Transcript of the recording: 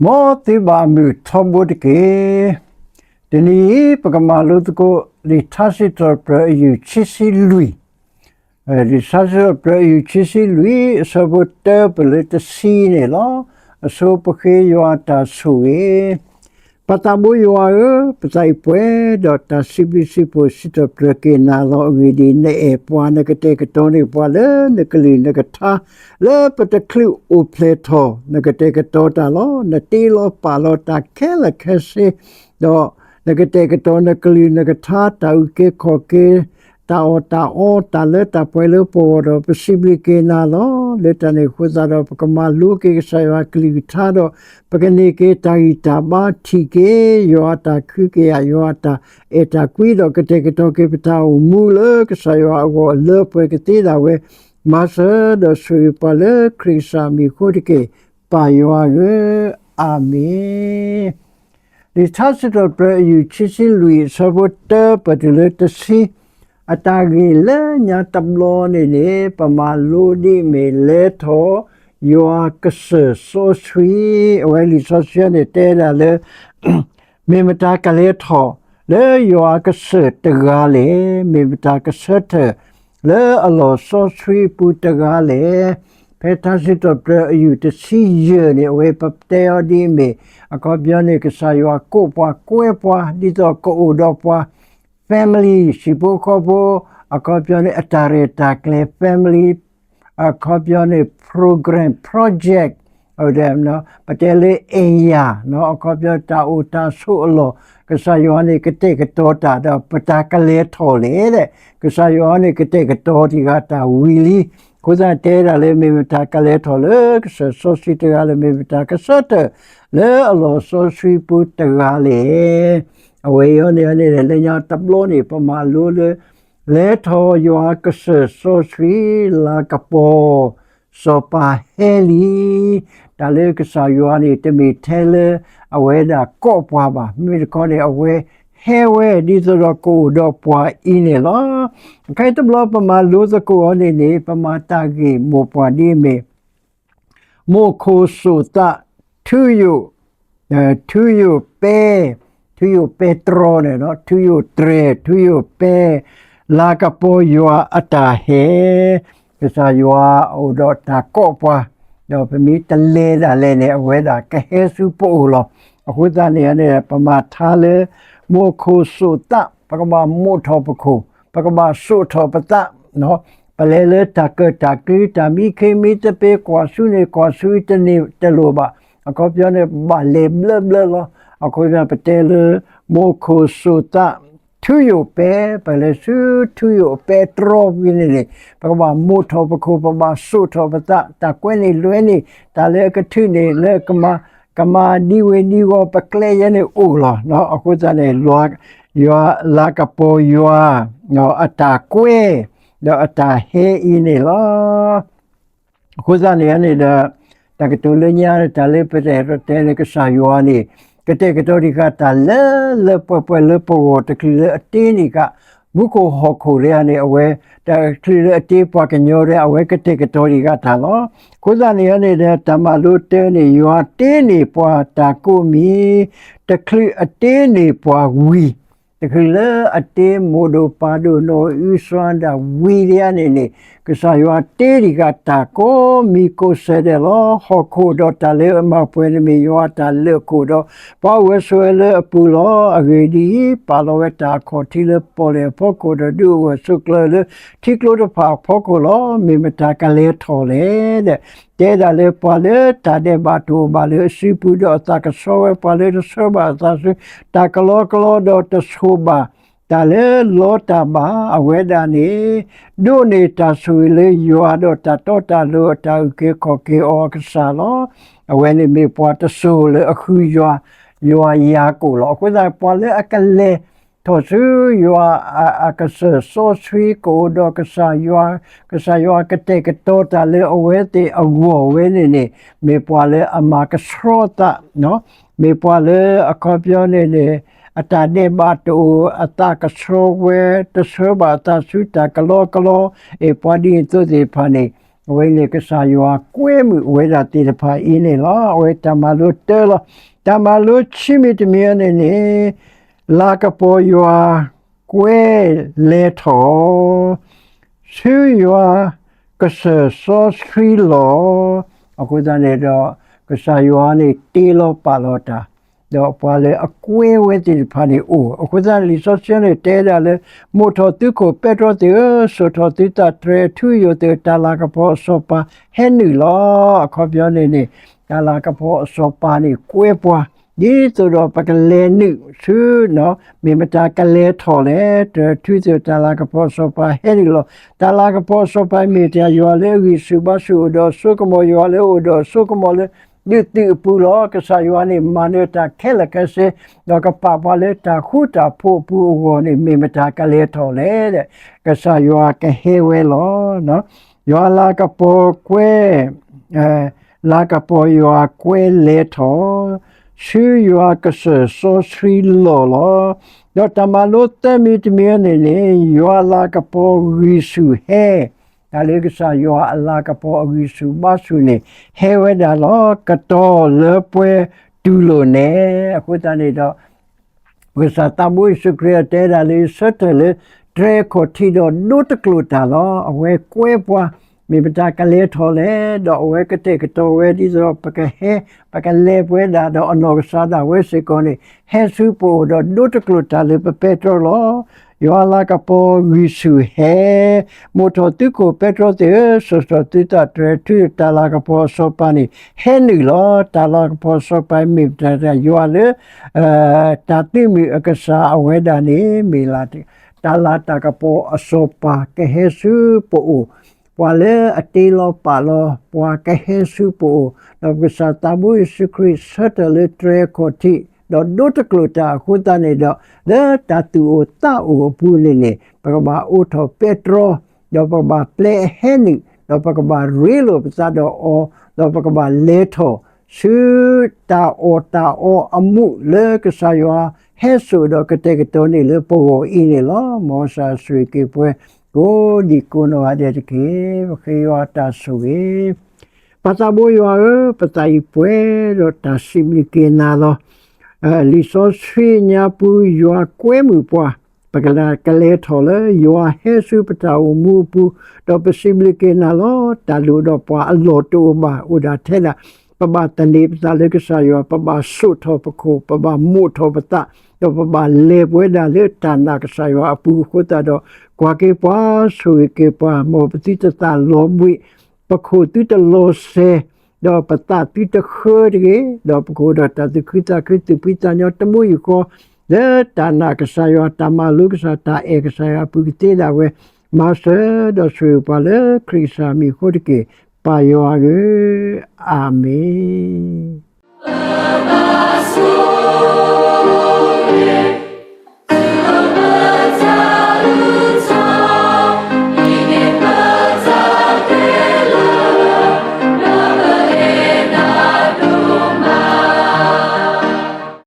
မ်သုဘၣ်မုာ်ထီဘိတက့ၢ်. တနံၤအံၤ ပကမၤလိသကိး လံာ်ထါစံးထီၣ်ပတြၢၤအယူၢ်ခံဆံလွံၢ်, လံာ်ထါစံးထီၣ်ပတြၢၤအယူၢ်ခံဆံလွံၢ် အဆၢဖိတၢပၢၢ်လၢတဆံန့ၣ်လီၤ. အဆိပဃ့ယွၤအတၢ်ဆိၣ်ဂ့ၤ ပၢ်သးဘိယွၤဧၢ, ပသးအံၤပှဲၤဒီး တၢ်စံးဘျုးစံးဖှိၣ်စံးထီၣ်ပတြၢၤက့ၤနၤလီၤ. အဂ့ၢ်ဒ်အံၤ, နအဲၣ်ပှၤ, နကတဲာ်ကတီၤန့ၢ်ပှၤလၢနကလုၢ်နကထါ, လၢပတချုးအိၣ်ဖျဲၣ်ထီၣ်, နကတဲာ်ကတီၤတၢ်လီၤ. နတ့လီၤပာ်လီၤတၢ်ခဲလၢာ်ခဲဆ့, ဒီးနကတဲာ်ကတီၤနကလုၢ်နကထါ, တၢ်အုၣ်က့ၤခီၣ်က့ၤ, တၢ်အီၣ်တၢ်အီ, တၢ်လၢတၢ်ပှဲၤလၢပဂီၢ်ဒီး ပစံးဘျုးက့ၤနၤလီၤ. လၢတၢ်န့ၣ်အဃိသတးဒီး ပကမၤလိက့ၤကစၢ်ယွၤအကလုၢ်ကထါဒီး ပကန့ၢ်က့ၤတၢ်ဂံၢ်တၢ်ဘါ, ထံၣ်က့ၤယွၤအတၢ်ကဟုကယာ်, ယွၤအတၢ်အဲၣ်တၢ်ကွံဒီး ကတဲာ်ကတီၤက့ၤပတၢ်အိၣ်မူလၢကစၢ်ယွၤအဂီၢ် လၢပှဲၤကသ့ဒၣ်ဝဲ, မၤစၢၤဒီးဆိၣ်ဂ့ၤပှၤလၢခရံာ်ကစၢ်အမံၤအဃိတက့ၢ်, ပၢ်ယွၤဧၢ, အၤမ့ၣ်. လံာ်ထါစံးထီၣ်ပတြၢၤအယူၢ်ခံဆံလွံၢ် အဆၢဖိတၢပၢၢ်တုၤလၢတဆံ, အတၢ်ဂ့ၢ်လၢညါတဘျီန့ၣ်န့ၣ် ပမၤလိဒ်အမ့ၢ် လဲၤထီၣ်ယွၤကစၢၢ်စီဆှံ, အဝဲလံာ်စီဆှံန့ၣ်တဲဒၣ်လၢ မ့ၢ်မတၤကလဲၤထီၣ် လၢယွၤကစၢၢ်တဂၤလဲၣ်, မ့ၢ်မတၤကဆၢထၢၣ် လၢအလီၢ်စီဆှံအပူၤတဂၤလဲၣ်. ဖဲထါစံးထီၣ်ပတြၢၤအယူၢ်တဆံယဲၢ်န့ၣ် အဝဲပတဲအီၤဒ်အမ့ၢ် အခီပညီန့ၣ် ကစၢ်ယွၤကိးပှၤကွဲပှၤ ဒ်သိးကအိၣ်ဒီးပှၤ family ဟံၣ်ဖိဃီဖိ, အခီပညီန့ၣ် အတၢ်ရဲၣ်တၢ်ကျဲၤ family, အခီပညီန့ၣ် program project, ပတဲလၢ အဲၣ်ယၤ အခီပညီတၢ်အိၣ်တၢ်ဆိးအလီၢ်, ကစၢ်ယွၤန့ၣ်ကတဲာ်ကတီၤတၢ်ဒီး ပတၢ်ကလဲၤထီၣ်လဲၣ်, ကစၢ်ယွၤန့ၣ်ကတဲာ်ကတီၤတံၢ်ဃာ်တၢ်ဝံၤလံ. အဃိသတးတဲဒၣ်လၢ မ့ၢ်မတၤကလဲၤထီၣ်လၢကစၢၢ်စီဆှံတဂၤလဲၣ်, မ့ၢ်မတၤကဆၢထၢၣ် လၢအလီၢ်စီဆှံပူၤတဂၤလဲၣ်. အဝဲအံၤန့ၣ်န့ၣ် လၢညါတဘျီန့ၣ် ပမၤလိလၢ လဲၤထီၣ်ယွၤကစၢၢ်စီဆှံ လၤကပီၤ စီၤပၤဟဲလံ. တၢ်လၢကစၢ်ယွၤန့ၣ် တမ့ၢ်ထဲလၢအဝဲဒၣ်ကိးပှၤဘၣ်, မ့မ့ၢ်တခီန့ၣ် အဝဲဟဲဝဲ ဒ်သိးဒီးကအိၣ်ဒီးပှၤအံၤန့ၣ်လီၤ. ခဲအံၤတဘျီပမၤလိသကိးအီၤန့ၣ်န့ၣ် ပမၤတၢ်ဂ့ၢ်မိၢ်ပှၢ်ဒ်အမ့ၢ် မိၢ်ခိၣ်စိးသး ထူယိာ်, ထူယိာ်ပဲ, ထူယိာ်ပဲတြီန့ၣ်, ထူယိာ်တြဲၤ, ထူယိာ်ပဲ, လၤကပီၤယွၤအတၢ်ဟဲ, ကစၢ်ယွၤအိၣ်ဒီးတၢ်ကိးပှၤ, ဒီးပမ့ၢ်တလဲၤဒၣ်လဲာ်န့ၣ် အဝဲဒၣ်ကဟဲဆူပအိၣ်လီၤ. အဃိသတးန့ၣ်န့ၣ် ပမၤထါလၢ မိၢ်ခိၣ်စိးသး ပကဘၣ်မိၣ်ထီၣ်ပခိၣ်, ပကဘၣ်စိာ်ထီၣ်ပသး, ပလဲၤလၢတၢ်ကၢၣ်တၢ်ကျူ တၢ်မံခ့မံသပ့ၤ ကွၢ်ဆူန့ၣ်ကွၢ်ဆူတန့ၢ်တလိၣ်ဘၣ်. အခီပညီန့ၣ် ဘၣ်လဲၤဘျၢဘျၢလီၤ. အဃိပတဲလၢ မိၢ်ခိၣ်စိးသး ထူယိာ်ပဲ, ပလဲၤဆူထူယိာ်ပဲတြီဝံၤန့ၣ်န့ၣ် ပကဘၣ်မိၣ်ထီၣ်ပခိၣ်, ပဘၣ်စိာ်ထီၣ်ပသး, တၢ်ကွဲန့ၢ်လွဲန့ၢ်, တၢ်လၢအကထုးန့ၢ်လၢကမၤ ကမၤဒ်ဝ့ၤဒ်ဝီၤ ပကျဲယဲန့ၣ်အိၣ်လီၤ. အဃိသတးန့ၣ် လၤကပီၤယွၤ အတၢ်ကွဲ ဒီးအတၢ်ဟဲအံၤန့ၣ်လီၤ. အဃိသတးန့ၣ်န့ၣ်ဒီး တၢ်ကတိၤလၢညါ တၢ်လၢပတဲာ်တဲန့ၣ် ကစၢ်ယွၤန့ၣ် ကတဲာ်ကတီၤတံၢ်ဃာ်တၢ်လၢလၢပှဲၤပှဲၤလၢပဂီၢ် တချုးလၢအတ့န့ၢ်ဃာ် မူခိၣ်ဟီၣ်ခိၣ်တဂၤန့ၣ် အဝဲ တချုးလၢအတ့ပှၤကညီတဂၤ အဝဲကတဲာ်ကတီၤတံၢ်ဃာ်တၢ်လီၤ. အဃိသတးန့ၣ်န့ၣ်ဒီး တၢ်မၤလိတၢန့ၣ် ယွၤတ့န့ၢ်ပှၤတၢ်ကိးမံၤ တချုးအတ့န့ၢ်ပှၤဝံၤ, တချုးလၢအတ့မိၢ်ဒိၣ်ပၢ်ဒိၣ် နီၢ်အုစီၤဒၣ်ဝံၤတဂၤန့ၣ်န့ၣ် ကစၢ်ယွၤတ့တံၢ်ဃာ်တၢ်ကိးမံၤကိးစဲးဒဲးလီၤ. ဟီၣ်ခိၣ်ဒီးတၢ်လၢအမၤပှဲၤန့ၣ် မ့ၢ်ယွၤအတၢ်လၢာ်ခိၣ်ဒီး ပှၤအိၣ်ဝဲဆိးဝဲလၢအပူၤလီၤ. အဂ့ၢ်ဒ်အံၤ, ပာ်လီၤဝဲတၢ်အခီၣ်ထံးလၢပီၣ်လဲၣ်အဖီခိၣ်ဒီး ဒုးအိၣ်ဂၢၢ်ဆိးကျၢၤလၢထံကျိတဖၣ်အဖီခိၣ်လီၤ. မ့ၢ်မတၤကလဲၤထီၣ်လဲၣ်ဒီး တဲဒၣ်လၢပှၤလၢတၢ်ဒဲးဘးတအိၣ်ဘၣ်လၢအစုပူၤ ဒီးအသးကဆှီဝဲ ပှၤလၢတဆှၢဘၣ်အသးဆူ တၢ်ကလီကလီဒီးတဆိၣ်ဘၣ် တၢ်လၢလီတၢ်ဘၣ် အဝဲဒၣ်န့ၣ် ဒိးန့ၢ်တၢ်ဆိၣ်ဂ့ၤလၢယွၤ ဒီးတၢ်တီတၢ်လိၤ အတၢ်အုၣ်က့ၤခီၣ်က့ၤအီၤအကစၢ်လီၤ. အဝဲန့ၣ်မ့ၢ်ပှၤတစိၤလၢအဃုယွၤ ယွၤယၤကိာ်လီၤ. အဃိသတး ပှၤလၢအကလဲၤ ထီၣ်ဆူယွၤအကစၢၢ်စီဆှံ ကအိၣ်ဒီးကစၢ်ယွၤ, ကစၢ်ယွၤကတဲာ်ကတီၤတၢ်လၢအဝဲသ့ၣ်အဂီၢ်ဝဲန့ၣ်န့ၣ် မ့ၢ်ပှၤလၢအမၤကဆှီသး, မ့ၢ်ပှၤလၢအခီပညီန့ၣ်န့ၣ် အတၢ်ဒဲးဘးတအိၣ် အသးကဆှီဝဲ တဆှၢဘၣ်အသးဆူတၢ်ကလီကလီ, အ့ၣ် ပှၤဒ်န့ၣ်အသိးသ့ၣ်တဖၣ်န့ၣ် အဝဲန့ၣ်ကစၢ်ယွၤကွဲမုာ်ဝဲဒၣ်သ့ၣ်တဖၣ်အံၤန့ၣ်လီၤ. အဝဲတၢ်မၤလိတၢလီၤ. တၢ်မၤလိဆံမံၤတမံၤအံၤန့ၣ်န့ၣ် လၤကပီၤယွၤကွဲလဲၤထီၣ် ဆူယွၤကစၢၢ်စီဆှံလီၢ်. အဃိသတးန့ၣ်ဒီး ကစၢ်ယွၤန့ၣ်တ့လီၤပာ်လီၤတၢ် ဒီးပှၤလၢအကွဲဝဲသ့ၣ်တဖၣ်န့ၣ်အိၣ်. အဃိသတးန့ၣ် လံာ်စီဆှံန့ၣ်တဲဒၣ်လၢ မိၣ်ထီၣ်သုခိၣ်ပဲတြီသ့ၣ်ဧၢ, စိာ်ထီၣ်သုသးတြဲၤထူယိာ်သ့ၣ်ဧၢ, တၢ်လၤကပီၤအစီၤပၤဟဲနုာ်လီၤ. အခီပညီန့ၣ်န့ၣ် တၢ်လၤကပီၤအစီၤပၤန့ၣ်ကွဲပှၤ ဒ်သိးဒီးပကလဲၤနုာ်ဆူ မ့ၢ်မတၤကလဲၤထီၣ်လဲၣ်, တြဲၤထူသ့ၣ်ဧၢ, တၢ်လၤကပီၤအစီၤပၤဟဲနုာ်လီၤ. တၢ်လၤကပီၤအစီၤပၤမ့ၢ်တၢ်ယွၤလၢအဂံၢ်ဆူၣ်ဘါဆူၣ်အိၣ်ဒီးအစိကမီၤ, ယွၤလၢအအိၣ်ဒီးအစိကမီၤလၢ ဒုးသုးအပူၤလီၤ. ကစၢ်ယွၤန့ၣ်မၤနၢၤတၢ်ခဲလၢာ်ခဲဆ့, ဒီးကပာ်ပှၤလၢတၢ်ဃူတၢ်ဖိးအပူၤအဂီၢ်န့ၣ် မ့ၢ်မတၤကလဲၤထီၣ်လဲၣ်, ကစၢ်ယွၤကဟဲဝဲလီၤ. ယွၤလၤကပီၤကွဲ, လၤကပီၤယွၤကွဲလဲၤထီၣ် ဆူယွၤကစၢၢ်စီဆှံလီၢ်လီၤ. ဒီးတၢ်မၤလိသၢမံၤတမံၤန့ၣ်န့ၣ် ယွၤလၤကပီၤဂံၢ်ဆူၣ်ဟဲ တၢ်လၢကစၢ်ယွၤအလၤကပီၤအဂံၢ်ဆူၣ်ဘါဆူၣ်န့ၣ် ဟဲဝဲဒၣ်လီၤ. ကတီၢ်လၢပှဲၤတူၢ်လိာ်နဲၣ်. အဃိသတးန့ၣ်ဒီး ပကစၢ်သးဘိယ့ၣ်ၡူးခရံာ်အတဲဒၣ်လၢ ဆၢထၢၣ်လၢတြဲၤခီၣ်ထံးဒီးဒိတကျိာ်တၢ်လီၤ. အဝဲကွဲပှၤ မ့ၢ်မတၤကလဲၤထီၣ်လဲၣ်, ဒီးအဝဲကတဲာ်ကတီၤဝဲဒ်သိးဒီး ပကဟဲ ပကလဲၤပဝဲဒၣ်ဒီးအနီၢ်ကစၢ်ဒၣ်ဝဲစ့ၢ်ကီးန့ၣ် ဟဲဆူပအိၣ်ဒီးဒိတကျိာ်တၢ်လၢပပဲတြီလီၤ. ယွၤလၤကပီၤဂံၢ်ဆူၣ်ဟဲ, မိၣ်ထီၣ်သုခိၣ်ပဲတြီသ့ၣ်ဧၢ, စိာ်ထီၣ်သုသးတြဲၤထူ တၢ်လၤကပီၤအစီၤပၤန့ၣ် ဟဲနုာ်လီၤ. တၢ်လၤကပီၤအစီၤပၤမ့ၢ်တၢ်ယွၤလၢ တၢ်သုးမုၢ်အကစၢ်အဝဲဒၣ်န့ၣ် မ့ၢ်လၢ တၢ်လၤတၢ်ကပီၤအစီၤပၤကဟဲဆူပအိၣ်, ပှၤလၢအတ့လီၤပာ်လီၤပှၤကဟဲဆူပအိၣ်, ဒီးပကစၢ်သးဘိယ့ၣ်ၡူးခရံာ်ဆၢထၢၣ်လၢတြဲၤခီၣ်ထံး ဒီးဒိတကျိာ်တၢ်အဃိသတးန့ၣ်ဒီး လၢတၢ်သူၣ်အိၣ်သးအိၣ်အပူၤန့ၣ်န့ၣ် ပကဘၣ်အိးထီၣ်ပဲတြီ ဒီးပကဘၣ်ပျဲအဟဲနုာ်, ဒီးပကဘၣ်ရ့လိာ်ပသးဒီးအီၤ, ဒီးပကဘၣ်လဲၤထီၣ် ဆူတၢ်အီၣ်တၢ်အီအမူးလၢကစၢ်ယွၤဟဲစိာ်ဒီးကတဲာ်ကတီၤန့ၢ်လၢပဂီၢ်အံၤန့ၣ်လီၤ. မ်ကစၢ်ဆိၣ်ဂ့ၤက့ၤပှၤကိးဒံးကိးနီၢ်ဂၤဒဲးတက့ၢ်. ပဃ့ယွၤတၢ်ဆိၣ်ဂ့ၤ ပၢ်သးဘိယွၤဧၢ, ပသးအံၤပှဲၤဒီးတၢ်စံးဘျုးက့ၤနၤလီၤ. လံာ်စီဆှံညါပူၤယွၤကွဲမုာ်ပှၤ, ပကလဲၤထီၣ်လၢယွၤဟဲဆူပတၢ်အိၣ်မူအပူၤ, ဒီးပစံးဘျုးက့ၤနၤလီၤ. တၢ်ဒိၣ်ဒီးပှၤအလီၢ်တအိၣ်ဘၣ် အိၣ်ဒၣ်ထဲဒၣ် ပဘၣ်သန့ၤပသးလၢကစၢ်ယွၤ, ပဘၣ်စိာ်ထီၣ်ပခိၣ်, ပဘၣ်မိာ်ထီၣ်ပသး, ဒီးပဘၣ်လဲၤပဝဲဒၣ်လၢတၢ်နာ်ကစၢ်ယွၤအပူၤအဃိသတးဒီး ကွၢ်က့ၤပှၤ ဆိၣ်ဂ့ၤက့ၤပှၤ, မ်ပသုတသးလီၤဘှံး, ပခိၣ်သုတလီၤစဲၤ, ဒီးပသးသုတဃၢတဂ့ၤ, ဒီးပကအိၣ်ဒီးတၢ်သူၣ်ခုသးခု သူၣ်ဖှံသးညီ တမူယုၢ်ဃီ လၢတၢ်နာ်ကစၢ်ယွၤ တၢ်မၤလိကစၢ် တၢ်အဲၣ်ကစၢ်ယွၤအပူၤကသ့ဒၣ်ဝဲ, မၤစၢၤဒီးဆိၣ်ဂ့ၤပှၤလၢခရံာ်ကစၢ်မံၤအဃိတက့ၢ်. ပၢ်ယွၤဧၢ, အၤမ့ၣ်.